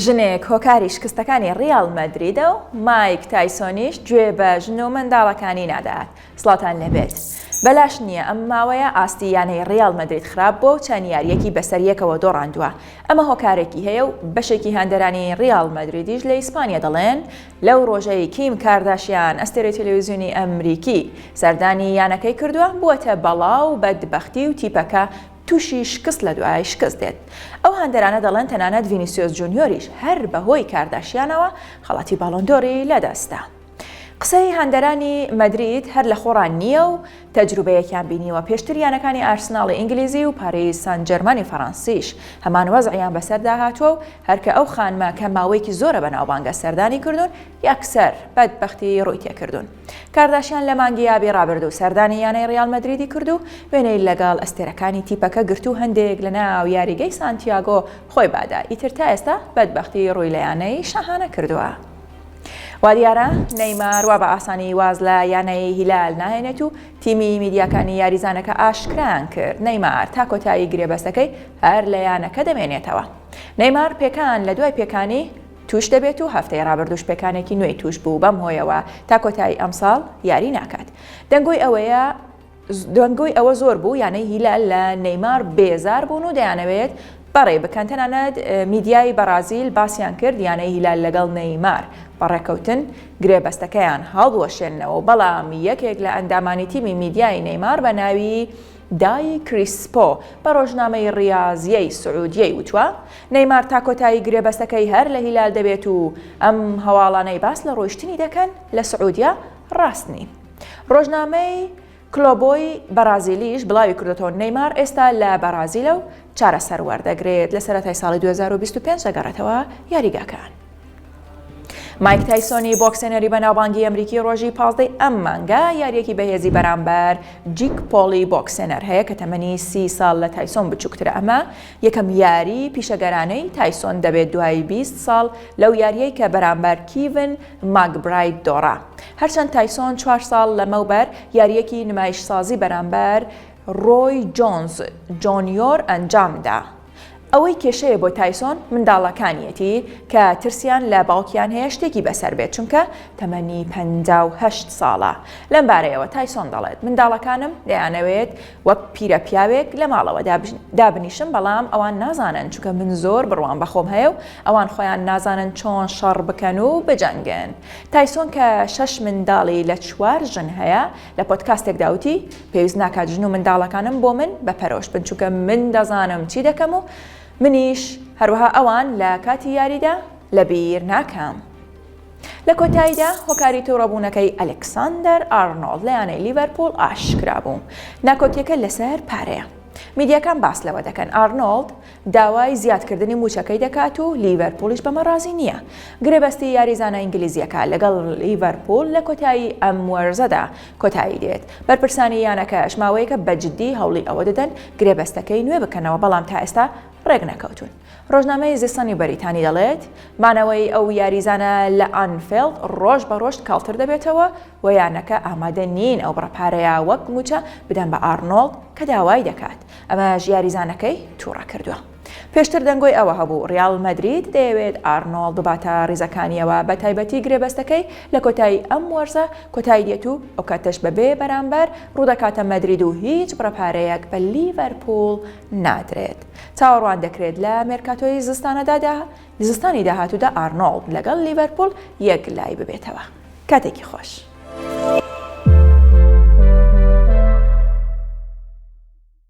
ژنێک هۆکاری شکستەکانی ڕیاڵ مەدریدە و مایک تایسۆنیش گوێ بە ژن و منداڵەکانی نادات. سڵاوتان لێبێت. بەلاش نییە ئەم ماوەیە ئاستی یانەی ڕیاڵ مەدرید خراپ بووە و چەند یارییەکی بەسەر یەکەوە دۆڕاندووە. ئەمە هۆکارێکی هەیە و بەشێکی هاندەرانی ڕیاڵ مەدریدیش لە ئیسپانیا دەڵێن لەو ڕۆژەی کیم کارداشیان ئەستێرەی تەلەویزیۆنی ئەمریکی سەردانی یانەکەی کردووە بووەتە بەڵا و بەدبەختی و تیپەکە تووشی شکست لە دوای شکست دێت. ئەو هاندەرانە دەڵێن تەنانەت ڤینیسیۆس جونیۆریش هەر بەهۆی کارداشیانەوە خەڵاتی باڵۆن دۆری لەدەستدا. قسەی هاندەرانی مەدرید هەر لە خۆڕا نییە و تەجروبەیەکیان بینیوە، پێشتر یانەکانی ئارسناڵی ئینگلیزی و پاریس سان جێرمانی فەڕەنسیش هەمان وەزعیان بەسەردا هاتووە و هەر کە ئەو خانمە کە ماوەیەکی زۆرە بەناوبانگە سەردانی کردوون یەکسەر بەدبەختی ڕووی تێکردوون. کارداشیان لە مانگی ئابی ڕابردوو سەردانی یانەی ڕیاڵ مەدریدی کرد و وێنەی لەگەڵ ئەستێرەکانی تیپەکە گرت و هەندێک لەناو یاریگەی سانتیاگۆ خۆی بادا، ئیتر تا ئێستا بەدبەختی ڕووی لە یانەی شاهانە کردووە. وادیارە نەیمار وا بە ئاسانی واز لە یانەی هیلال ناهێنێت و تیمی میدیاکانی یاریزانەکە ئاشکرایان کرد نەیمار تا کۆتایی گرێبەستەکەی هەر لە یانەکە دەمێنێتەوە. نەیمار پێکان لە دوای پێکانی توش دەبێت و هەفتەی ڕابردووش پێکانێکی نوێی توش بوو بەم هۆیەوە تا کۆتایی ئەمساڵ یاری ناکات. دەنگۆی ئەوەیە دەنگۆی ئەوە زۆر بوو یانەی هیلال لە نەیمار بێزار بوون و دەیانەوێت بەڕێ بکەن تەنانەت میدیای بەڕازیل باسیان کرد یانەی هیلال لەگەڵ نەیمار بەڕێکەوتن گرێبەستەکەیان هەڵبوەشێننەوە بەڵام یەکێک لە ئەندامانی تیمی میدیای نەیمار بە ناوی دای کریسپۆ بە ڕۆژنامەی ڕیازیەی سعودیەی وتوە نەیمار تا کۆتایی گرێبەستەکەی هەر لە هیلال دەبێت و ئەم هەواڵانەی باس لە ڕۆیشتنی دەکەن لە سعودیە ڕاست نین. ڕۆژنامەی کلۆبۆی بەڕازیلیش بڵاویکردۆتەوە، نەیمار ئێستا لە بەڕازیلە و چارەسەر وەردەگرێت، لە سەرەتای ساڵی 2025 دەگەڕێتەوە یاریگاکان. مایک تایسۆنی بۆکسێنەری بەناوبانگی ئەمریکی ڕۆژی پازدەی ئەم مانگە یاریەکی بەهێزی بەرامبەر جیک پۆڵی بۆکسێنەر هەیە کە تەمەنی سی ساڵ لە تایسۆن بچووکترە ئەمە یەکەم یاری پیشەگەرانەی تایسۆن دەبێت دوای 20 ساڵ لەو یاریەی کە بەرامبەر کیڤن ماکبراید دۆڕا. هەرچەند تایسۆن چوار ساڵ لەمەوبەر یارییەکی نمایشسازی بەرامبەر ڕۆی جۆنز جۆنیۆر ئەنجامدا. ئەوەی کێشەیە بۆ تایسۆن منداڵەکانیەتی کە ترسیان لە باوکیان هەیە شتێکی بەسەر بێت چونکە تەمەنی 58 ساڵە. لەم بارەیەوە تایسۆن دەڵێت منداڵەکانم دەیانەوێت وەک پیرە پیاوێک لە ماڵەوە دابنیشم بەڵام ئەوان نازانن چونکە من زۆر بڕوام بەخۆم هەیە و ئەوان خۆیان نازانن چۆن شەڕ بکەن و بجەنگن. تایسۆن کە شەش منداڵی لە چوار ژن هەیە لە پۆدکاستێکدا وتی، پێویست ناکات ژن و منداڵەکانم بۆ من بە پەرۆش بن چونکە من دەزانم چی دەکەم و منیش هەروەها ئەوان لە کاتی یاریدا لەبیر ناکەم. لە کۆتاییدا هۆکاری توڕەبوونەکەی ئەلێکساندەر ئارنۆڵد لە یانەی لیڤەرپوڵ ئاشکرا بوو، ناکۆکیەکە لەسەر پارەیە. میدیاکان باس لەوە دەکەن ئارنۆڵد داوای زیادکردنی مووچەکەی دەکات و لیڤەرپوڵیش بەمە ڕازی نییە. گرێبەستی یاریزانە ئینگلیزییەکە لەگەڵ لیڤەرپوڵ لە کۆتایی ئەم وەرزەدا کۆتایی دێت. بەرپرسانی یانەکەش ماوەیەکە بە جددی هەوڵی ئەوە دەدەن گرێبەستەکەی نوێ بکەنەوە، بەڵام تا ئێستا ڕێکنەکەوتوون. ڕۆژنامەی زە سەنی بەریتانی دەڵێت، مانەوەی ئەو یاریزانە لە ئانفێڵد ڕۆژ بە ڕۆژ کاڵتر دەبێتەوە و یانەکە ئامادە نین ئەو بڕە پارەیە وەک مووچە بدەن بە ئارنۆڵد کە داوای دەکات، ئەمەش یاریزانەکەی تووڕە کردووە. پێشتر دەنگۆی ئەوە هەبوو ڕیاڵ مەدرید دەیەوێت ئارنۆڵد بباتە ڕیزەکانیەوە، بەتایبەتی گرێبەستەکەی لە کۆتایی ئەم وەرزە کۆتایی دێت و ئەوکاتەش بەبێ بەرامبەر ڕوودەکاتە مەدرید و هیچ بڕە پارەیەک بە لیڤەرپوڵ نادرێت. چاوەڕوان دەکرێت لە مێرکاتۆی زستانەدا زستانی داهاتوودا ئارنۆڵد لەگەڵ لیڤەرپوڵ یەکلایی ببێتەوە. کاتێکی خۆش.